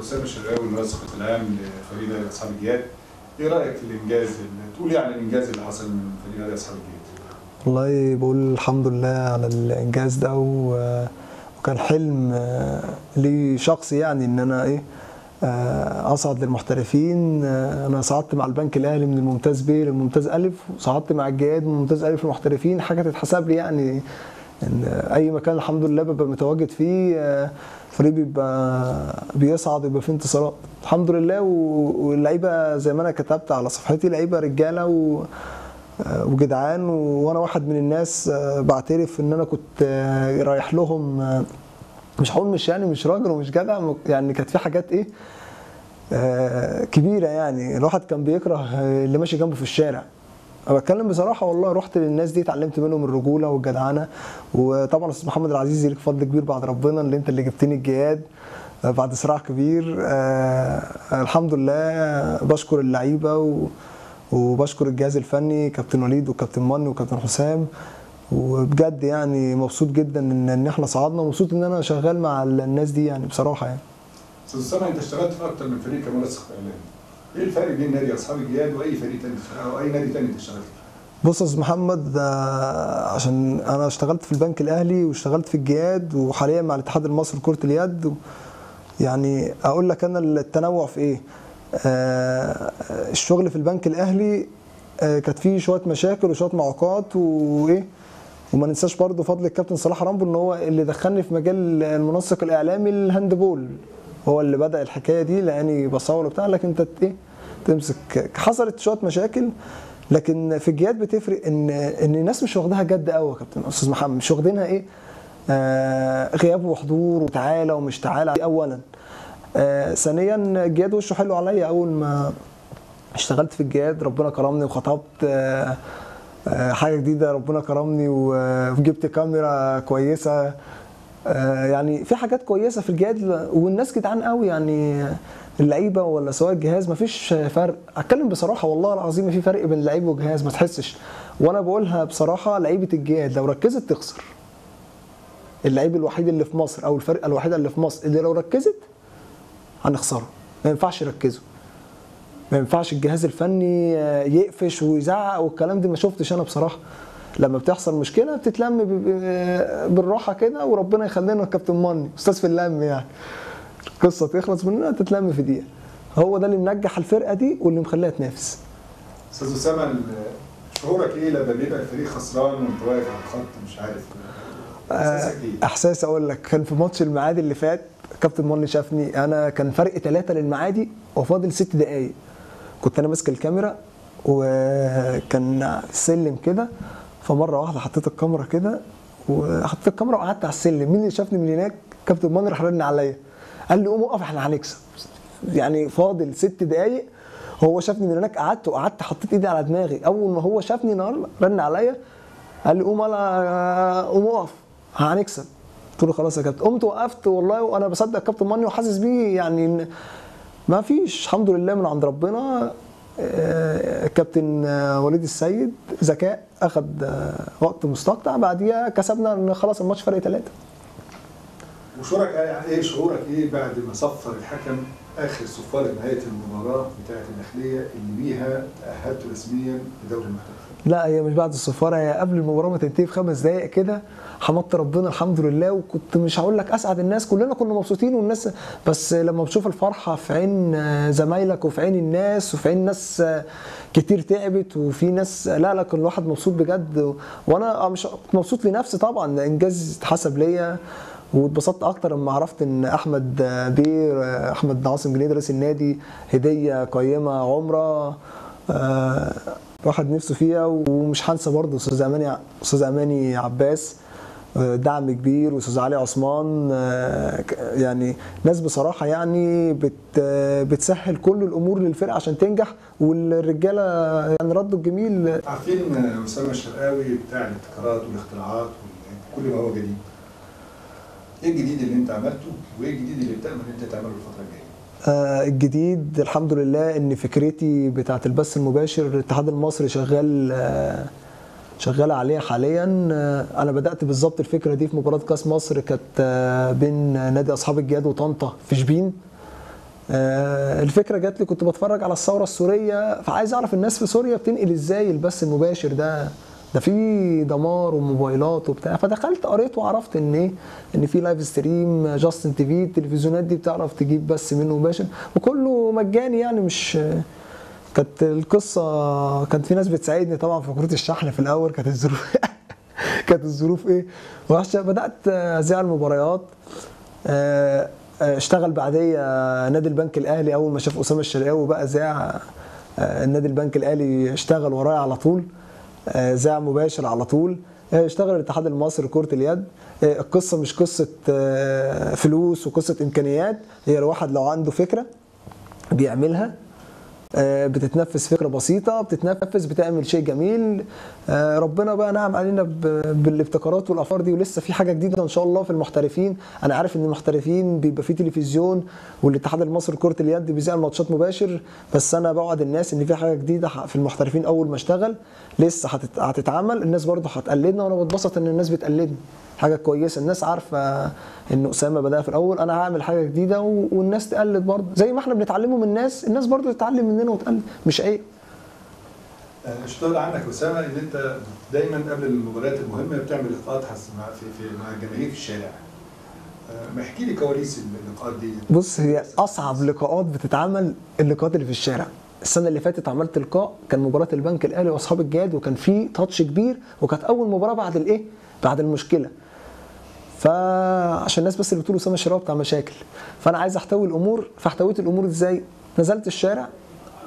اسامه الشرقاوي المنسق العام لفريق نادي اصحاب الجياد، ايه رايك في الانجاز؟ تقول ايه عن الانجاز اللي حصل من فريق نادي اصحاب الجياد؟ والله بقول الحمد لله على الانجاز ده، وكان حلم لي شخصي يعني ان انا ايه اصعد للمحترفين. انا صعدت مع البنك الاهلي من الممتاز ب للممتاز الف، وصعدت مع الجياد من الممتاز الف للمحترفين. حاجة تتحسب لي يعني، ان اي مكان الحمد لله ببقى متواجد فيه الفريق بيبقى بيصعد، يبقى فيه انتصارات الحمد لله. واللعيبة زي ما انا كتبت على صفحتي لعيبة رجاله وجدعان، وانا واحد من الناس بعترف ان انا كنت رايح لهم، مش هقول مش يعني مش راجل ومش جدع يعني، كانت في حاجات ايه كبيرة يعني، الواحد كان بيكره اللي ماشي جنبه في الشارع. أنا بتكلم بصراحة والله، رحت للناس دي اتعلمت منهم الرجولة والجدعنه. وطبعا استاذ محمد العزيزي ليك فضل كبير بعد ربنا، اللي انت اللي جبتني الجياد بعد صراع كبير. الحمد لله بشكر اللعيبة وبشكر الجهاز الفني كابتن وليد وكابتن مني وكابتن حسام، وبجد يعني مبسوط جدا ان احنا صعدنا، ومبسوط ان انا شغال مع الناس دي يعني بصراحة يعني. استاذ اسامه، انت اشتغلت في اكتر من فريق كمنسق اعلامي، ايه الفرق بين نادي اصحاب الجياد واي فريق تاني او اي نادي تاني انت اشتغلت فيه؟ بص يا استاذ محمد، عشان انا اشتغلت في البنك الاهلي واشتغلت في الجياد وحاليا مع الاتحاد المصري لكرة اليد، يعني اقول لك انا التنوع في ايه. الشغل في البنك الاهلي كانت فيه شوية مشاكل وشوية معوقات وايه، وما ننساش برضو فضل الكابتن صلاح رامبو ان هو اللي دخلني في مجال المنسق الاعلامي ال handball، هو اللي بدأ الحكاية دي لاني بصور وبتاع، لكن انت ايه تمسك. حصلت شوية مشاكل، لكن في الجياد بتفرق ان الناس مش واخداها جد قوي يا كابتن استاذ محمد، مش واخدينها ايه غياب وحضور وتعالى ومش تعالى اولا. ثانيا الجياد وشه حلو عليا، اول ما اشتغلت في الجياد ربنا كرمني وخطبت حاجة جديدة، ربنا كرمني وجبت كاميرا كويسة، يعني في حاجات كويسة في الجياد، والناس جدعان قوي يعني، اللعيبة ولا سواء الجهاز مفيش فرق. اتكلم بصراحة والله العظيم ما في فرق بين لعيب وجهاز، ما تحسش، وانا بقولها بصراحة، لعيبة الجياد لو ركزت تخسر. اللعيب الوحيد اللي في مصر او الفرقة الوحيدة اللي في مصر اللي لو ركزت هنخسره، ما ينفعش يركزوا، ما ينفعش الجهاز الفني يقفش ويزعق والكلام ده، ما شفتش انا بصراحة. لما بتحصل مشكلة بتتلم بالراحة كده، وربنا يخلينا الكابتن ماني استاذ في اللم يعني، القصة تخلص مننا تتلم في دقيقة. هو ده اللي منجح الفرقة دي واللي مخليها تنافس. استاذ اسامه، شعورك ايه لما بيبقى الفريق خسران وانت واقف على الخط مش عارف احساسك ايه؟ احساس اقول لك، كان في ماتش المعادي اللي فات كابتن ماني شافني، انا كان فرق 3 للمعادي وفاضل 6 دقائق، كنت انا ماسك الكاميرا وكان سلم كده، فمره واحدة حطيت الكاميرا كده وحطيت الكاميرا وقعدت على السلم. مين اللي شافني من هناك؟ كابتن ماني راح رن عليا قال لي قوم اقف احنا هنكسب، يعني فاضل 6 دقائق. هو شافني من هناك، قعدت وقعدت حطيت ايدي على دماغي، اول ما هو شافني نار رن عليا قال لي قوم انا قوم اقف هنكسب. قلت له خلاص يا كابتن، قمت وقفت والله وانا بصدق كابتن ماني وحاسس بيه يعني، ما فيش الحمد لله من عند ربنا. كابتن وليد السيد ذكاء، اخذ وقت مستقطع، بعديها كسبنا ان خلاص الماتش فرق 3. وشعورك ايه؟ شعورك ايه بعد ما صفر الحكم اخر صفارة نهاية المباراة بتاعه الداخلية اللي بيها تاهلت رسميا لدوري المحترفين؟ لا هي مش بعد الصفاره، هي قبل المباراة ما تنتهي ب5 دقائق كده. حمدت ربنا الحمد لله، وكنت مش هقول لك اسعد الناس، كلنا كنا مبسوطين والناس، بس لما بتشوف الفرحة في عين زمايلك وفي عين الناس وفي عين ناس كتير تعبت وفي ناس، لا لا كان الواحد مبسوط بجد. وانا مش مبسوط لنفسي طبعا، انجاز اتحسب ليا، واتبسطت اكتر لما عرفت ان احمد بير احمد عاصم جنيد رئيس النادي هديه قيمة عمره واحد نفسه فيها. ومش هنسى برضه استاذ اماني، استاذ اماني عباس دعم كبير، واستاذ علي عثمان، يعني ناس بصراحة يعني بتسهل كل الامور للفرقة عشان تنجح، والرجاله يعني ردوا الجميل. عارفين اسامه الشرقاوي بتاع الابتكارات والاختراعات وكل ما هو جديد، ايه الجديد اللي انت عملته وايه الجديد اللي بتامل ان انت تعمله الفترة الجاية؟ الجديد الحمد لله ان فكرتي بتاعه البث المباشر الاتحاد المصري شغال عليها حاليا. انا بدات بالظبط الفكرة دي في مباراة كاس مصر، كانت بين نادي اصحاب الجياد وطنطا في شبين، الفكرة جات لي كنت بتفرج على الثورة السورية، فعايز اعرف الناس في سوريا بتنقل ازاي البث المباشر ده في دمار وموبايلات وبتاع. فدخلت قريت وعرفت ان ايه، ان في live stream، جاستن TV، التلفزيونات دي بتعرف تجيب بث منه مباشر وكله مجاني يعني. مش كانت القصة، كانت في ناس بتساعدني طبعا في كروت الشحن في الاول، كانت الظروف كانت الظروف ايه وحشة. بدات اذيع المباريات. اشتغل بعديه نادي البنك الاهلي، اول ما شاف اسامه الشرقاوي بقى ذاع النادي البنك الاهلي اشتغل ورايا على طول، ذاع مباشر على طول. اشتغل الاتحاد المصري لكرة اليد. القصة مش قصة فلوس وقصة امكانيات، هي الواحد لو عنده فكرة بيعملها، بتتنفذ، فكرة بسيطة بتتنفذ، بتعمل شيء جميل. ربنا بقى نعم علينا بالابتكارات والافكار دي، ولسه في حاجة جديدة ان شاء الله في المحترفين. انا عارف ان المحترفين بيبقى في تلفزيون والاتحاد المصري لكرة اليد بيذيع الماتشات مباشر، بس انا بوعد الناس ان في حاجة جديدة في المحترفين اول ما اشتغل لسه هتتعمل، الناس برضه هتقلدنا، وانا بتبسط ان الناس بتقلدني، حاجة كويسة. الناس عارفه ان اسامه بدأ في الاول، انا هعمل حاجة جديدة والناس تقلد برضه، زي ما احنا بنتعلمه من الناس، الناس برضه تتعلم مننا وتقلد، مش عيب. اشتغل عنك اسامه ان انت دايما قبل المباريات المهمة بتعمل لقاءات مع الجماهير في الشارع. ما احكي لي كواليس اللقاءات دي. بص، هي اصعب لقاءات بتتعمل اللقاءات اللي في الشارع. السنة اللي فاتت عملت لقاء، كان مباراة البنك الاهلي واصحاب الجهاد، وكان في تاتش كبير، وكانت اول مباراة بعد الايه؟ بعد المشكلة. فعشان الناس بس اللي بتقول اسامه الشرقاوي بتاع مشاكل، فانا عايز احتوي الامور. فاحتويت الامور ازاي؟ نزلت الشارع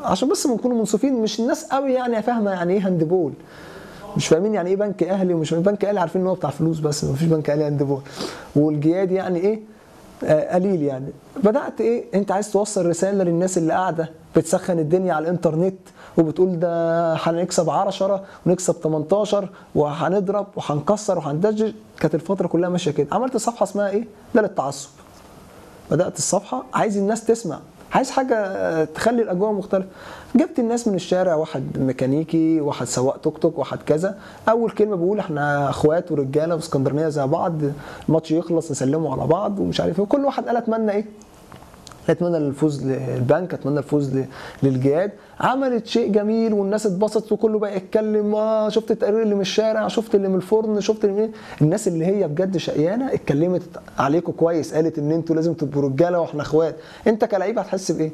عشان بس نكون منصفين، مش الناس قوي يعني فاهمه يعني ايه handball، مش فاهمين يعني ايه بنك اهلي، ومش بنك اهلي عارفين ان هو بتاع فلوس بس، مفيش بنك اهلي handball، والجياد يعني ايه قليل يعني. بدات ايه، انت عايز توصل رسالة للناس اللي قاعدة بتسخن الدنيا على الانترنت وبتقول ده هنكسب 10 ونكسب 18 وهنضرب وهنكسر وهندجج. كانت الفترة كلها ماشية كده. عملت صفحة اسمها ايه؟ ده للتعصب. بدات الصفحة عايز الناس تسمع، عايز حاجة تخلي الاجواء مختلفة. جبت الناس من الشارع، واحد ميكانيكي، واحد سواق توك توك، واحد كذا. اول كلمة بقول احنا اخوات ورجاله واسكندرانيه زي بعض، الماتش يخلص نسلمه على بعض ومش عارف ايه. وكل واحد قال اتمنى ايه؟ اتمنى الفوز للبنك، اتمنى الفوز للجهاد. عملت شيء جميل والناس اتبسطت وكله بقى يتكلم، شفت التقرير اللي من الشارع، شفت اللي من الفرن، شفت اللي من الناس اللي هي بجد شقيانه اتكلمت عليكم كويس، قالت ان انتوا لازم تبقوا رجاله واحنا اخوات. انت كلعيب هتحس بايه؟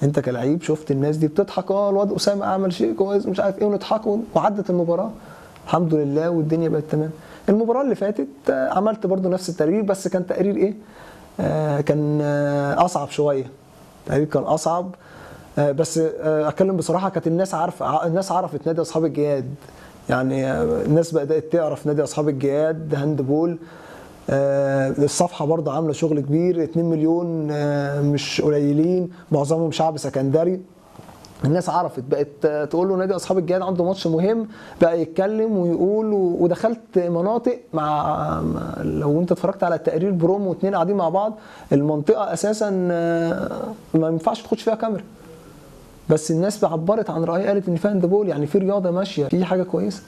انت كلعيب شفت الناس دي بتضحك، الواد اسامه عمل شيء كويس مش عارف ايه، ونضحك، وعدت المباراة الحمد لله والدنيا بقت تمام. المباراة اللي فاتت عملت برضو نفس التقرير، بس كان تقرير ايه؟ كان اصعب شوية، التقرير كان اصعب، بس اتكلم بصراحة كانت الناس عارفه، الناس عرفت نادي اصحاب الجياد، يعني الناس بدات تعرف نادي اصحاب الجياد handball. الصفحة برضه عامله شغل كبير، 2 مليون مش قليلين، معظمهم شعب سكندري. الناس عرفت، بقت تقول له نادي اصحاب الجياد عنده ماتش مهم، بقى يتكلم ويقول. ودخلت مناطق مع، لو انت اتفرجت على التقرير بروم واتنين قاعدين مع بعض، المنطقة اساسا ما ينفعش تخش فيها كاميرا، بس الناس عبرت عن رايها، قالت ان في handball، يعني في رياضة ماشية، في حاجة كويسة.